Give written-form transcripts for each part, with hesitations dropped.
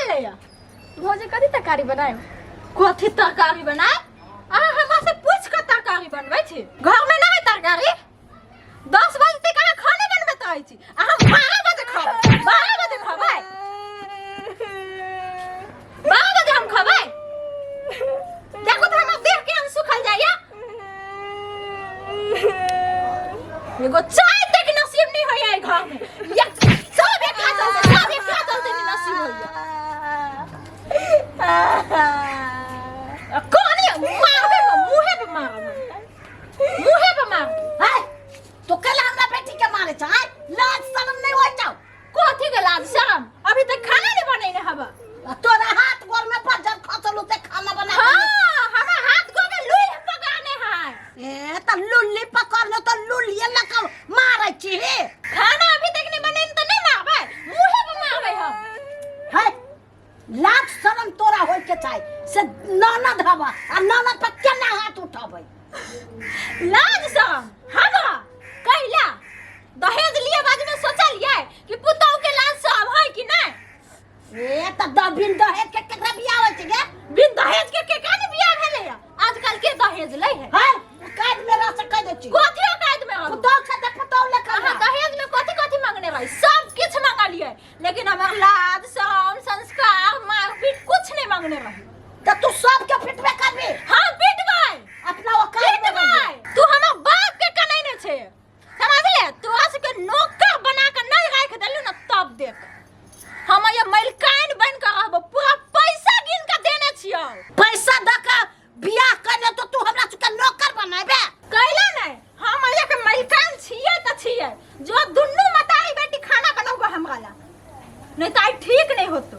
भेलैया? भौजी, कथी तरकारी बनायब? कथी तरकारी बनाए? अहाँ हमरा से पूछ के तरकारी बनबै छी? घर में नहीं है तरकारी। 10 बजे तक अहाँ खाने बनबैत रहै छी आ हम 12 बजे खाबै। 12 बजे खाबै, 12 बजे हम खाबै। देखो तो हमर देह केहन सुखल जाइया। एगो चाय तक नसीब नहीं होइया एहि घर में। ये सब एकरा चलते, सब एकरा चलते नहीं नसीब होइया। कोनी मारबे, मुँहे पे मारब, मुँहे पे मार। है तो कल हमरा बेटी के मारे छ? है, लाज शरम नहीं होय छौ? कथी के लाज शरम? अभी तक खाना नहीं बनेने हवा। आ तोरा हाथ गोर में बजर खसल से खाना बना के? हाँ, हमार हाथ गोर में लुई पकाने है। ए त लुल्ली पकड़ लो तो लुल्लिए लक मारे छी। खाना अभी तक नहीं बनेने तो नहीं मारबे, मुँहे पे मारबे हम। है, लाज शरम तोरा होय के चाही से ननद हवा आ ननद पर केना हाथ उठाबै? लाज शरम हवा कैला? दहेज लिए बाद में सोचलिए कि पुतहु के लाज शरम है कि नहीं? ए त द बिन दहेज के केकरा बियाह होय छै गे? बिन दहेज के केकरा ने बियाह भेलै है? आजकल के दहेज लै है? है, काज में रह से कह दै छी। कथी औकात में रहू? पुतहु छै त पुतहु लेखा। अहाँ दहेज में कथी कथी मांगने रही, सब किछ मांगलिए, लेकिन हमर लाज शरम संस्कार मारपीट कुछ नहीं मांगने रही। त तू सबके पिटबे करबी? हाँ, पिटबै। अपना औकात में रही। पिटबै। तू हमर बाप के कनै ने छे, समझ ले। तोरा सबके नौकर बना के नहीं राख देलू ना, तब देख। हम ये मलकाइन बन के रहबो। पूरा पैसा गिन के देने छियौ। पैसा द के बियाह करने तो तू हमरा सबके नौकर बनाबे? कैला नहीं? हम ये के मलकाइन छियै त छियै। जो दुन्नू मतारी बेटी खाना बनाओ हमरा ला, नहीं तो आई ठीक नहीं होतो।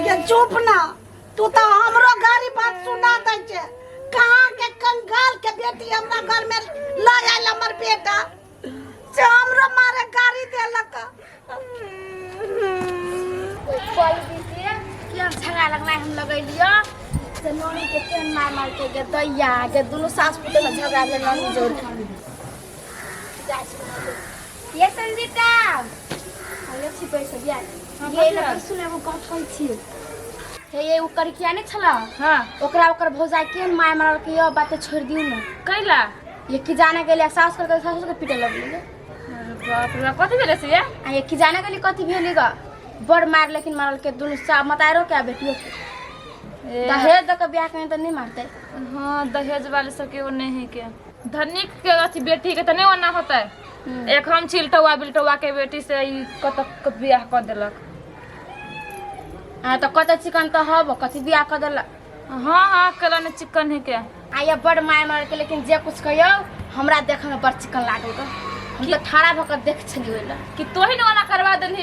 ये चुप ना तू तो हमरो गारी बात सुना दै छे। कहाँ के कंगाल के बेटी हमरा घर में ल आयल हमर बेटा से हमरो मारे गारी देलक। पल बीते केहन झगड़ा लगना हम लगैलियो से नौनी के केहन मार मार के गे दैया गे। दुनू सास पुतोह में झगड़ा भेल नौनी जोड़ ये। संजीता, हेलो, छिपै सब यार। ये लग सुने, वो गप कहै छी हे। ये ओकर किया नहीं छला? हाँ। ओकरा ओकर भौजाई केहन मार मारल के यो बात छोड़ दियो ने। कैला? ये की जाने गेलै, सास करके सास के पीटे लगलै। अरे बाप रे, कथी भेलै से ये? आ ये की जाने गेली कथी भेली ग, बड़ मार लेकिन मारल के दुनू सा मतारो के आ बेटियो के। ए, दहेज दऽ के बियाह करें तऽ नहीं मारते? हाँ, दहेज वाले सबके वो नहीं है के धनिक के अथी बेटी के तऽ नहीं ओना होतै। एक हम छिलटौआ बिलटौआ के बेटी से ई कतक के बियाह कऽ देलक। आ तऽ कतऽ चिकन तऽ हब, कथी बियाह कऽ देलक? हाँ हाँ, केला ने चिकन है के। आ ये बड़ माय मार के, लेकिन जे कुछ कहियो, हमरा देखे में बड़ चिकन लागल ग। हम तऽ ठाड़ा भऽ कऽ देख छली ओहि लए। कि तोही ने ओना करवा देलही?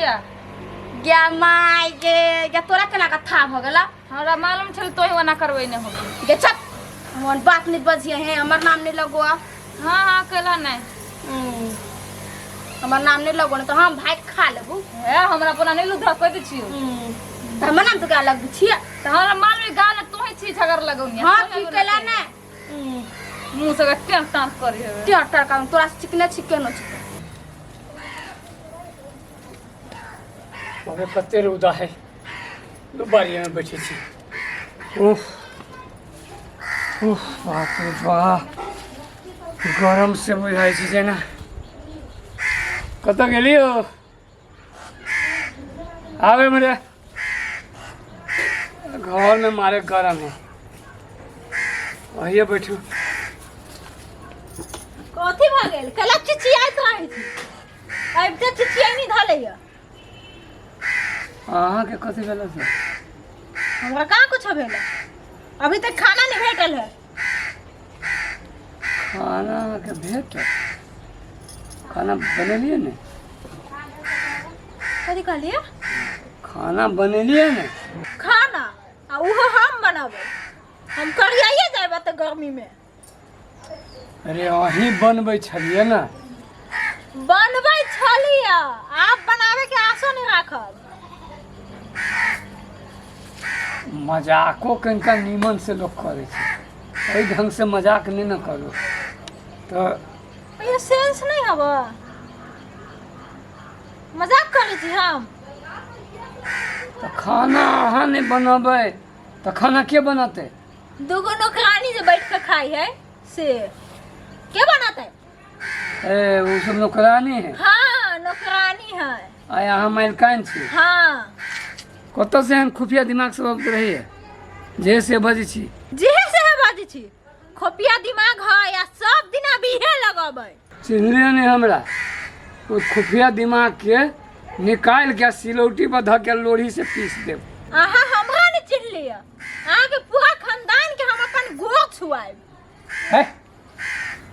गे माय गे, गे तोरा केना कऽ था भऽ गेला? हमरा मालूम छल तोही ओना करबै ने हो। गे चुप, हमर बात नहीं बजिए है, हमर नाम नहीं लगो। हाँ हाँ, केला नहीं। हमर नाम नहीं लगो, नहीं तो हम भाई खा लेबू। हे, हमरा अपना नहीं लुधा कह दै छियो। तऽ हमर नाम तो क्या लगबी छियै? तऽ हमरा मालूम है गाना तोही छी झगड़ लगौनी। हाँ, की केला ने? मुंह से टें टाँ करी हेबे। टेर टेर काम तोरा से चिकने छिके नो छिके। बाप रे, कते रौदा है। बारियामे बैठे छी। उफ उफ, बाप रे बाप, गरम से बुझाइ छै जेना। कतऽ गेली हो? आवे मेरे घरमे मारे गरम है, वही बैठू। कथी भऽ गेल? कैला चिचियाइत रहै छी? आबिते चिचियाइ धऽ लैया। अहाँके कथी भेल से? हमरा कहाँ कुछो भेल है। अभी तक खाना नहीं भेटल है। खाना अहाँके भेटल? खाना बनेलियै ने? कथी कहलिए? खाना बनेलियै ने? खाना आ उहो हम बनाबै? हम करियाइए जायब तऽ गर्मी में। अरे, अहीं बनबै छलियै ने? बनबै छलियै, आब बनावे के आशो नहीं राखब। मजाको कनिका नीमन से लोक करै छै, एहि ढंग से मजाक नहि ने करू तऽ। ये सेंस नहीं हवा। मजाक करै छी हम? तऽ खाना अहाँ नहि बनबै तऽ खाना के बनतै? दूगो नौकरानी जे बैठ के खाई है से के बनाते? ए, ओ सब नौकरानी है? हाँ, नौकरानी है। आइ अहाँ मालिकाइन छी? हाँ। कतऽ से एहन खुफिया दिमाग सब अबैत रहैए जे से बजै छी? जे से है बाजै छी, खुफिया दिमाग है या सब दिन अभी हे लगबै। चिन्हलियै नहि हमरा? ओ खुफिया दिमाग के निकालि के सिलौटी पर धऽ के लोढ़ी से पीस देब। अहाँ हमरा नहि चिन्हलियै? अहाँके पूरा खानदान के हम अपन गोर छुआएब। है,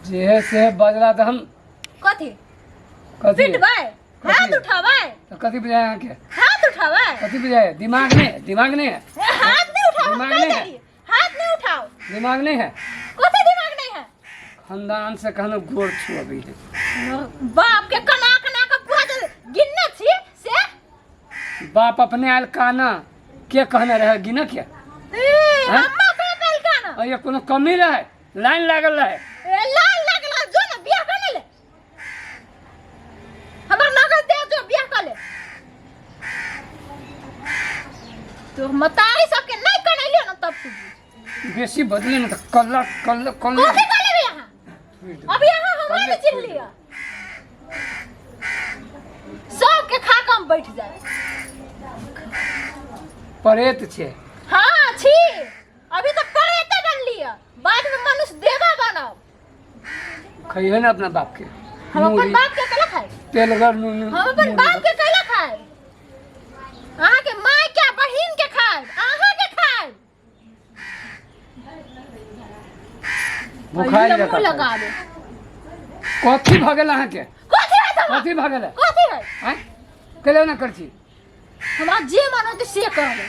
जे से बजला तऽ हम कथी? कथी? पिटबै? हाथ उठाबै? तऽ कथी बुझाय अहाँके? हाथ उठाबै? कथी बुझाय? दिमाग नहि है? दिमाग नहि है? ए, हाथ नहीं उठाओ, हम दिमाग कह नहीं है। देलियै, हाथ नहीं उठाओ। दिमाग नहीं है? कथी दिमाग नहीं है? खानदान से कहनो गोर छुअबै है। बाप के कना कना के पूरा जे गिनने छी से। बाप अपने आयल काना के कहने रहे गिन के? ए, हैं? अम्मा बाप आयल काना। आ ये कोनो कमी रहे? लाइन लागल रहे। ए, लाइन लागल रहे, जो ना बियाह कर ले, हमर नगद दे, जो बियाह कर ले। तो मतारी सबके नहीं कनेलियो ना तब तू बुझ। बेसी बदले ना तऽ कल्ला कल्ला कल्ला। कथी कर लेबे यहाँ? अभी यहाँ हमरा नहीं चिन्ह लिया, सबके खा कऽ हम बैठ जाए। परेत छै। हाँ छी, अभी तो परेते बन लिया, बाद में मनुष्य देवा बनब। खइहे ना अपना बाप के। हम अपन मूड़ी, बाप के कैला खाए? तेलगर नून। हम अपन बाप के कैला खाए? अहाँ के माय के बहिन के खाए, अहाँ के खाए। भुखायल मुँह जकाँ। लगाबे। कथी भऽ गेल अहाँके? कथी है तोरा? कथी भऽ गेल? कथी है? आँय, कैला ना कर छी? हमरा जे मन होतै से करबै।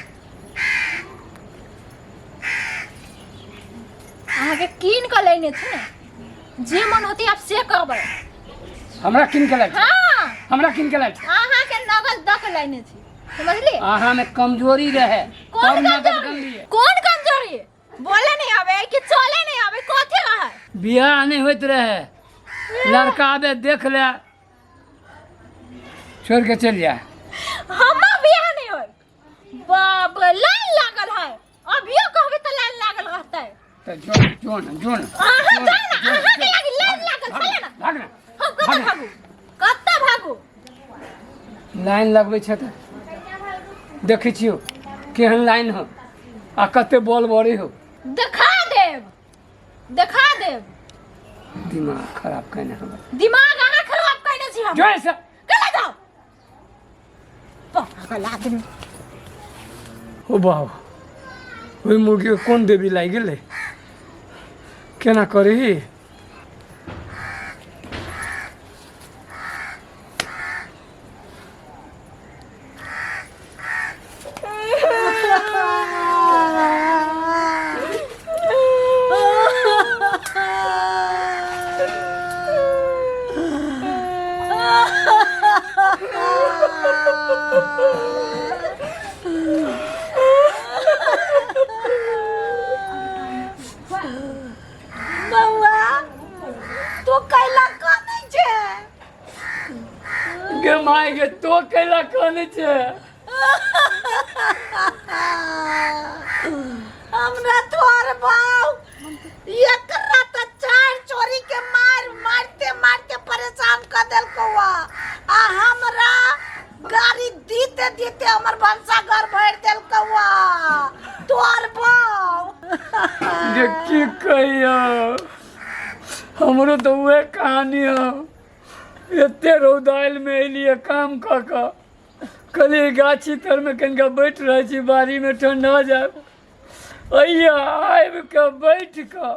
अहाँके कीन कऽ लेने छी ने, जे मन होतै आब से करबै। हमरा कीन के लाइट? हाँ। हमरा कीन के लाइट? अहाँके नगद दऽ के लेने छी, समझलियै? अहाँ में कमजोरी रहे। कौन तब नगद कमजोरी? गनलियै। कौन कमजोरी? बोले नहीं आवे कि चले नहीं आवे, कथी रहे? बियाह नहीं होइत रहे, लड़का आबे देख ले छोड़ के चलि जाए। हमर बियाह नहीं होय? बाप रे, लाइन लागल है, अभियो कहबे तऽ लाइन लागल रहतै। तऽ जो जो न जो न। अहाँ जाउ ना, अहाँके लागी लाइन लागल छलै ना। भाग ना। हम कतऽ भागू? कतऽ भागू? लाइन लगबै छै तऽ देखै छियौ केहन लाइन हो आ कते बॉल बड़े हो। देखा देब, देखा देब। दिमाग खराब केने हमर। दिमाग अहाँ खराब कयने छी हम। जो ऐसे कला जाओ, पागल आदमी। ओ बाबा, ओहि मुर्गीके कोन देवी लागि गेलै? केना करही? बौआ, तू कैला कानै छै? गे माय गे, तो कैला कानै छै? हमरा तोहर बाप एकरा तऽ चार चोरी के मार मारते मारते परेशान कर देलकौ आ हमरा गाड़ी दीते दीते हमर भनसा घर भरि देलकौ तोहर बाप। गे की कहियो, हमरो तऽ उहे कहानी हो। एते रौदाइल में एलियै काम कऽ कऽ, कहलियै गाछी तरमे कनिका बैठ रहै छी, बाड़ीमे ठंडा जायब। अइया आबि कऽ बैठ कऽ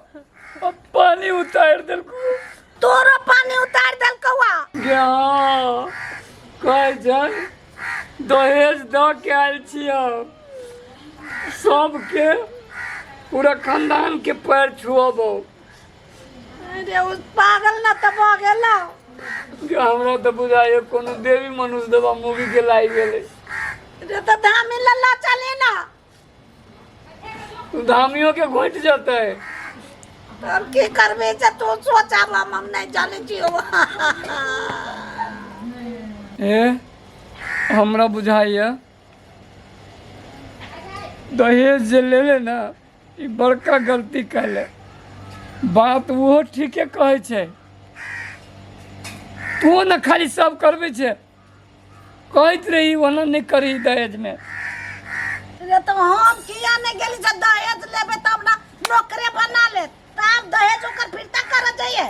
आ पानी उतारि देलकौ। तोरो पानी उतार देलकौ? गे हँ, कहै छै दहेज दऽ के आयल छियै, सबके पूरा खानदान के पैर छुअबौ। अरे, ओ पागल न तऽ भऽ गेलौ। गे, हमरा तऽ बुझाइए कोनो देवी मनुष्य देवा मूवी के लागि गेलै। रे, तऽ धामी लल्ला चले ना। धामियों के घोटि जेतै। तब की करबे से तू सोच, आब हम नहीं जाने छियो। ए। हमरा बुझाइए दहेज जे लेले ने ई बड़का गलती कैले। बात ओहो ठीके कहै छै, तू ने खाली सब करबै छै, कहैत रही ओना नहि करही दहेजमे। रे तो हम किया नहीं गेली जे दहेज लेबे तब ना नौकरे बना लेत, त आब दहेज ओकर फिरता कर जाइए।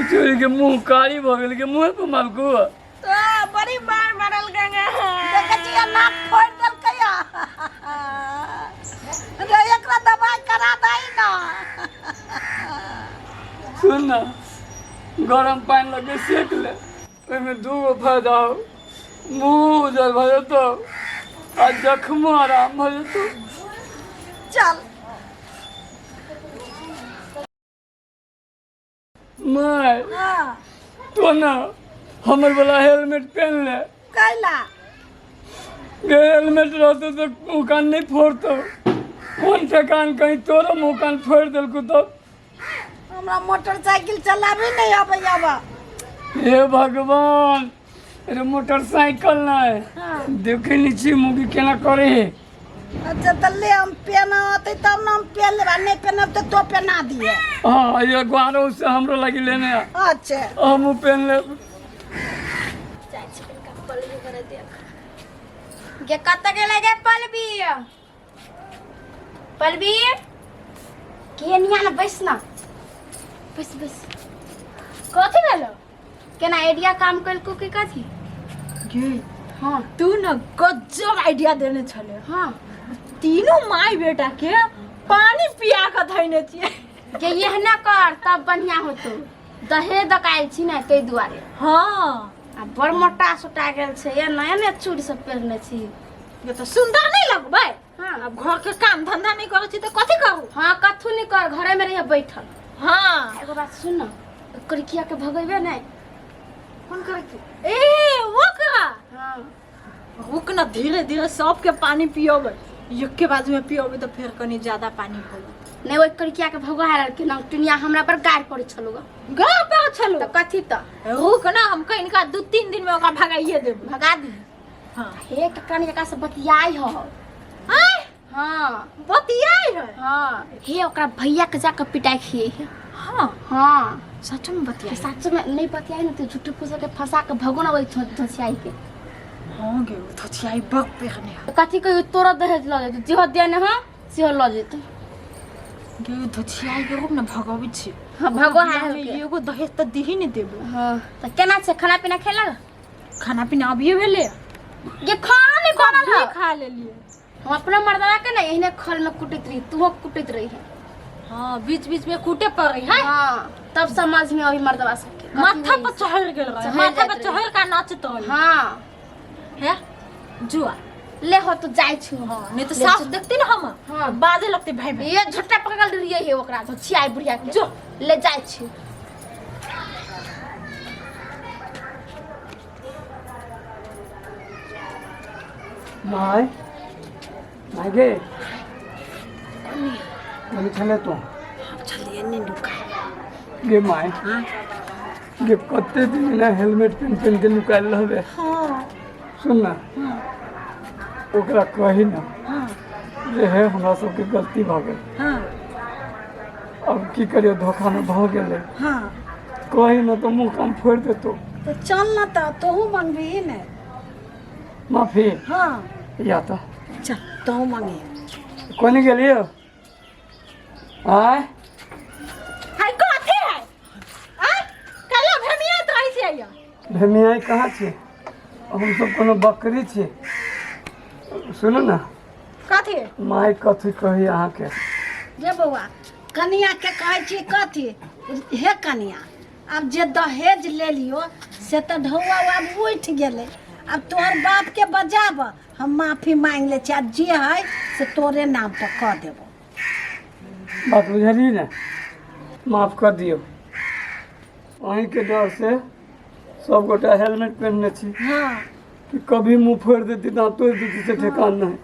चोरी के मुंह कारी भऽ गेल के मुंह पर मालकू तो बड़ी मार मारल गंगा। देखै छियै नाक फोड़ि देलकै। रे एकरा दवाई करा दही ना। सुन ना, गरम पानि लगे सेक ले, ओहिमे दू गो फायदा हो, मुँह उजर भऽ जेतौ आ जख्मो आराम भऽ जेतौ। चल माय। हाँ। तो ना हमर वाला हेलमेट पहन ले। कैला? गे हेलमेट रहतो तो मुँह कान नहीं फोड़तो, कोन ठेकान कहीं तोरो मुँह कान फोड़ देलको तब। हमरा मोटरसाइकिल चलाबे नहीं आबै आब। हे भगवान, अरे मोटरसाइकिल नहीं। हाँ। देखे नहीं छी मुगी केना करे है। अच्छा तो ले, हम पहना होते तब ना हम पहन लेब, आ नहीं पहनब तो तो पहना दिए। हाँ, ये ग्वारो से हमरो लगी लेने आ। अच्छा। हमहूँ पहन लेब। जाइ छी कनिका पलवी करे देख गे, कतऽ गेलै गे पलवी? पलवी के निया ना, बैस ना, बैस बैस। कथी भेलो? केना आइडिया काम कलको के कथी? गे। हाँ। तू न गजब आइडिया देने छले। हाँ। तीनों माई बेटा के पानी पिया के धैने छियै। गे एहना कर तब बढ़िया होतो, दहेज दकायल छी ने ताहि दुआरे। हाँ। आ बड़ मोटा सोटा गेल छै, ये नया नया चूड़ी सब पहिरने छी। ये तो सुंदर नहीं लगबै। हाँ। अब घर के काम धंधा नहीं करै छी तऽ कथी करू? हाँ, कथू नहीं कर, घरे में रहिए बैठल। हाँ। एगो बात सुन न, करिकिया के भगेबे नहीं? कौन करै छी? ए ओकरा? हाँ। रुक न, धीरे धीरे सबके पानी पियबै, एक बाजू में पियबै तऽ फेर कनी ज्यादा पानी हो जेतै। नहीं, ओहि करिकिया के भगा के ना टुनिया हमरा पर गाड़ पड़ै छलो। गाड़ पर छलो? तऽ कथी तऽ। रुक ना, हम कनिका 2-3 दिन में ओकरा भगाइए देबै। भगा दी। हाँ। एक कनि एकरा से बतियाई हो। आय? हाँ। बतियाई है? हाँ, हे ओकरा भैया के जाके पिटाई खिए है। हाँ। हाँ। सच में बतियाई? सच में नहीं बतियाई ना तो झूठे फूसे के फंसा के भगो ना वही धोसियाई के। हाँ गे, ओ धोसियाई बक पेरने है। कथी कहियो तोरा दहेज ल जेतौ, जेहो देने हाँ सेहो ल जेतौ। गे धोसियाई के रुक न, भगबै छी। हाँ, भगो बियाह हाल में के। एगो दहेज तऽ दीही ने देबो। हाँ, तऽ केना छै खाना पीना खेलक? खाना पीना अभिये भेलै। ये खाना नहीं बनल है? खा लेलिए। हम अपना मर्दवा के ना एहने खल में कुटैत रही, तूहो कुटैत रही है। हाँ, बीच बीच में कूटे पड़े है। हाँ, तब समझ में अभी मर्दवा सबके कथी माथा होइ। पर चढ़ गेल रहे। चढ़ि माथा जाइत पर रहे। चढ़ का नाचत रहे। हाँ। है जुआ ले हो तो जाइ छु। हाँ, नहीं तो ले सास जो। देखती ना हम। हाँ। बाजे लगते भाई भाई। ये झट्टा पकड़ रही है ओकरा तो छियाई बुढ़िया के। जो। ले जाइ छु। My my गे, कोनी छले तू? छलिए नहीं नुका। गे my. हाँ। गे कते दिन ना हेलमेट पेन पेन के नुकायल रहबे। हाँ। सुन ना। हाँ। ओकरा कही ना। हाँ। जे हे हमरा सबके गलती भऽ गेल। हाँ। अब की करियो, धोखा में भऽ गेलै। हाँ। कही ना तो मुँह कान फोड़ि देतो। तो चल ना, तो तोहू मंगबी ने माफी। हाँ। या तो चल तोहू मंगी। कोनी गेलियो आय? हाय, कथी है आय? कहियो भेमिया तो ऐसे आइयो। भेमियाई कहाँ छी? हम सब कोनो बकरी छी? सुनू ना। कथी? माय कथी कही अहाँके। गे बौआ, कनिया के कहै छी कथी? हे कनिया, आब जे दहेज ले लियो से तऽ ढौआ आब उठि गेलै। आब तोहर बाप के बजाब, हम माफी मांगि लै छी आ जे है से तोरे नाम पर कऽ देबो। बात बुझलियै ने? माफ कऽ दियौ, अहीँके डर से सब गोटा हेलमेट पहिनने छी। हाँ। कि कभी मुँह फोड़ि देती, दाँत तोड़ि देती, से ठेकान नहीं।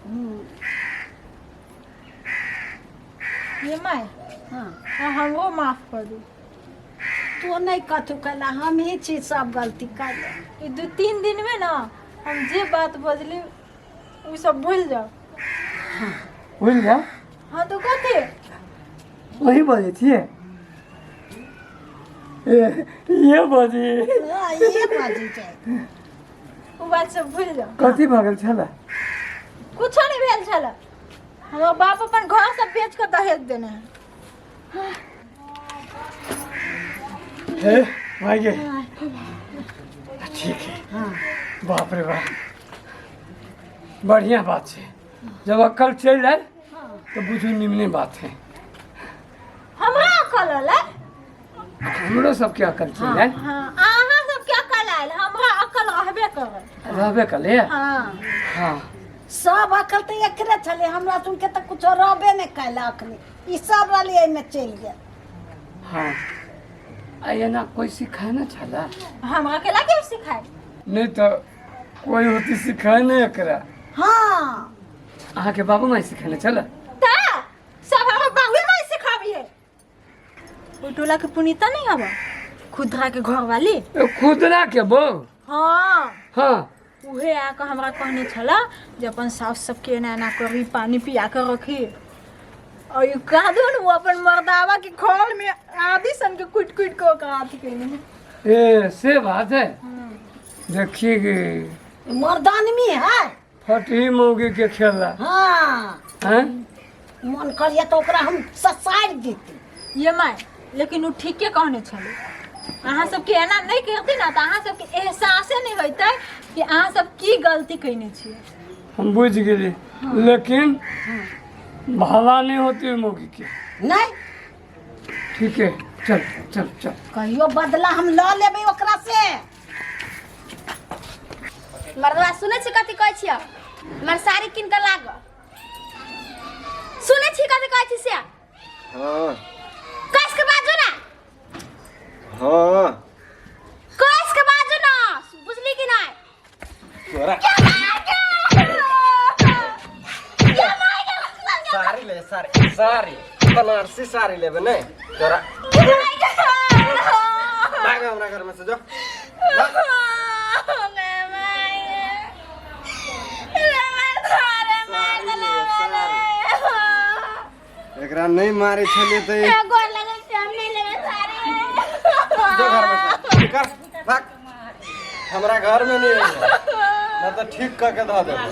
ये my. हाँ। हाँ, हमरो माफ कर दू। तू नहि कथू कैला, हम ही छी सब गलती कैले। ई 2-3 दिन में ना हम जे बात बजली उ सब भूल जाओ। भूल जाओ? हाँ तो कथी वही बजै छियै? ए, ये बजी। हाँ, ये बजै छै। उ बात सब भूल जाओ। कथी भऽ गेल छलै? कुछो नहीं भेल छलै, हमर बाप अपन घर सब बेच के दहेज देने है। हे भाई गे, ठीक है। बाप रे बाप, बढ़िया बात है। जब अक्कल चलि आयल तो बुझू निमने बात है। हमरा अकल अलै? हमरो सबके अकल चलि आयल। हाँ, अहाँ सबके अकल आयल, हमरा अकल रहबे करल। रहबे कले। हाँ। हाँ। सब अकल तऽ एकरे छलै, हमरा सुनके तऽ कुछो रहबे नहि कैल। अखनी ई सब रहलै, एहिमे चलि गेल। हाँ, आ एना कोई सिखाय ना छला? हमरा अकेला के सिखाय? नहीं तो कोई होती सिखाय नहीं एकरा। हाँ। अहाँके बाबू माई सिखेने छला? ता सब हमरा बाबू माई सिखाबिए। ओ टोला के पुनीता नहीं हवा, खुदरा के घर वाली? ए, खुदरा के बहू? हाँ। हाँ। उहे आके हमरा कहने छला जे अपन सास सबके एना एना करी, पानी पिया के रखी। और you कह दो न, वो अपन मर्दावा के खोल में आदि सन के कुट कुट के ओकरा अथी केने। ए से बात है। देखिए कि मर्दानमी है। फटही मौगी के खेला। हाँ। हैं? मन करिए तो ओकरा हम ससारि देती। ये माय, लेकिन उ ठीके कहने छलै। अहाँ सबके एना नहीं करती ना तऽ अहाँ सबके एहसासे नहीं होइतै कि अहाँ सब की गलती कयने छियै। हम बुझि गेली, लेकिन भला नहीं होती है मौगी के। नहीं। ठीक है, चल चल चल। कहियो बदला हम लऽ लेबै ओकरा से। मर्दवा सुनै छी कथी कहै छियै? हमर साड़ी कीन के लाग। सुनै छी कथी कहै छी से? हाँ। कस के बाजू ना। हाँ। कस के बाजू ना, बुझली कि नहीं? तोरा साड़ी ले, साड़ी, साड़ी, बनारसी साड़ी लेबे ने तोरा। भाग हमरा घर में से, जो। एकरा नहीं मारे छलिए त ई गोर लगै छै, हम नहीं लेबै साड़ी। जो घर में से निकल, भाग। हमरा घर में नहीं है ना तो ठीक करके धऽ देबो।